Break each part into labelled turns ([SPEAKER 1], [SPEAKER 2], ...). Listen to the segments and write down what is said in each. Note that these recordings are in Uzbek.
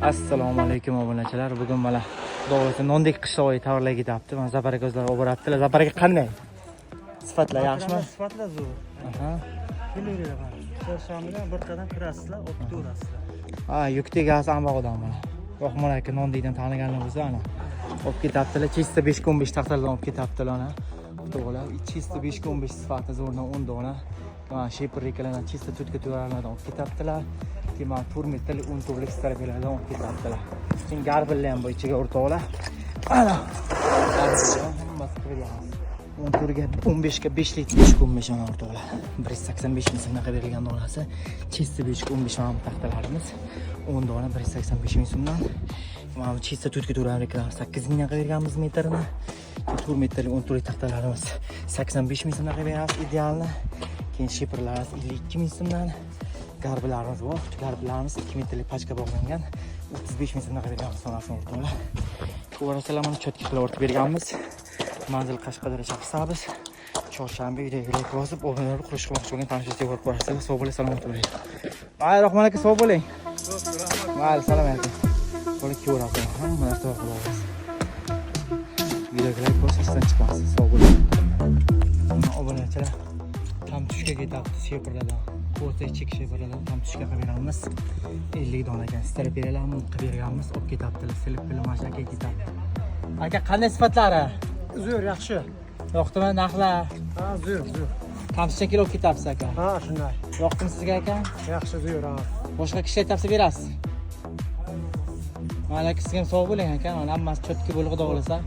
[SPEAKER 1] Assalomu alaykum, obunachilar. Bugun mana, Xudo xohlasa, nondek qishlog'iga tovarlar ketyapti. Mana Zafar aka o'zlari olib boraptilar. Zafar aka, qanday? Sifatlar yaxshimi?
[SPEAKER 2] Sifatlar zo'r. Kelaveringlar. Chorshanbadan bir qadam kirasizlar, olib ketaverasizlar.
[SPEAKER 1] Ha, yukni egasi Ambog'dan mana. Rahmon aka nondekdan taniganlar bo'lsa, ana. Olib ketyaptilar. Чисто 5 ga 15 taxtalardan olib ketyaptilar ana. Xudo xohlasa, чисто 5 ga 15 sifati zo'rdan 10 dona. Mana sheprikalardan чисто to'rtga to'ralardan olib ketyaptilar. Keyin mana 4 metrlik 10 to'rtlik стропила lardan olib ketyaptilar. Keyin garbillar ham bu ichiga, o'rtoqlar. Ana. Garbillar hammasi qilib beramiz. 14 ga 15 ga 5 lik 5 ga 15 mana, o'rtoqlar. 185 ming so'mdan qilib berilgan donasi. Чисто 5 ga 15 mana bu taxtalarimiz. 10 dona 185 ming so'mdan. Mana bu чисто 4 ga to'rlarni 8 mingdan qilib berganmiz metrini. 4 metrlik 10 to'rtlik taxtalarimiz 85 ming so'mdan qilib beramiz идеально. Keyin sheperlarimiz 52 ming so'mdan. Garbilarimiz bor. Garbilarimiz 2 metrlik pachka bog'langan. 35 ming so'mdan qilib berganmiz donasini, o'rtoqlar. Ko'rasizlar, mana чётко qilib ortib berganmiz. Manzil Qashqadaryo, Shahrisabz. Chorshanba. Videoga layk bosib, obuna bo'lib, qurilish qilmoqchi bo'lgan tanishlarga ko'rib qo'yasizlar. Sog' bo'ling, salomat bo'ling. Mayli, Rahmon aka, sog' bo'ling. Mayli, salom alaykum. Qo'li ko'rasiz, hamma narsa bor, xudo xohlasa. Videoga layk bosib, esdan chiqmasin. Sog' bo'ling. Mana, obunachilar, tam tushga ketyapti sheperlardan. O'rta chek sheperlardan tam tushga qilib beramiz. 50 dona ekan. Стропила larni qilib berganmiz. Olib ketyaptilar. Silib bilib mana shu aka ketyapti. Aka, qanday sifatlari?
[SPEAKER 2] Zo'r, yaxshi.
[SPEAKER 1] Yoqdimi narxlar?
[SPEAKER 2] Ha, zo'r, zo'r.
[SPEAKER 1] Tamsicha kilo olib ketyapsiz, aka.
[SPEAKER 2] Ha, shunday.
[SPEAKER 1] Yoqdimi sizga, aka?
[SPEAKER 2] Yaxshi, zo'r, ha.
[SPEAKER 1] Boshqa kishilar topsa berasiz. Mayli aka, sizga ham sog' bo'ling, aka. Mana hammasi чётко bo'lib, xudo xohlasa.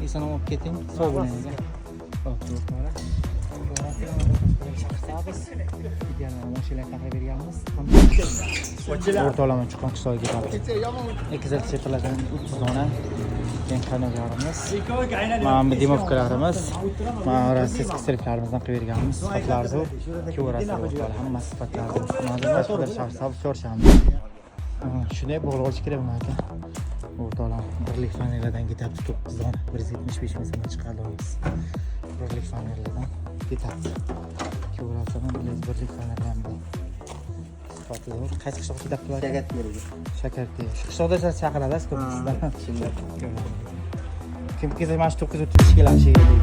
[SPEAKER 1] Eson olib keting. Sog' bo'ling, aka. Xo'p, to'g'ri. Shahrisabz. Mashina taqib berganmiz. O'rtoqlar, chiqqan qishloqqa ketyapti. XL sheperlardan 30 dona. Keyin kanallarimiz. Mana bu дюймовка larimiz. Mana rossiyskiy selflarimizdan qilib berganmiz. Sifatlari zo'r. Ko'rasizlar, o'rtoqlar, hammasi sifatlari zo'r. Manzil Qashqadaryo, Shahrisabz, Chorshanba. Shunday bog'lab olish kerak buni, aka. O'rtoqlar, birlik faneradan ketyapti 9 dona. 175 ming so'mdan chiqardi olamiz. Birlik faneradan ketyapti. Ko'rasizlar, birlik faneradan bu. Sifati zo'r. Qaysi qishloqqa ketyapti bu, aka?
[SPEAKER 3] Shakarteraga.
[SPEAKER 1] Shakartera. Shu qishloqda siz chaqirasiz ko'p sizlar.
[SPEAKER 3] Shunday.
[SPEAKER 1] Kim kelsa, mana shu 935 keladi shu yerga.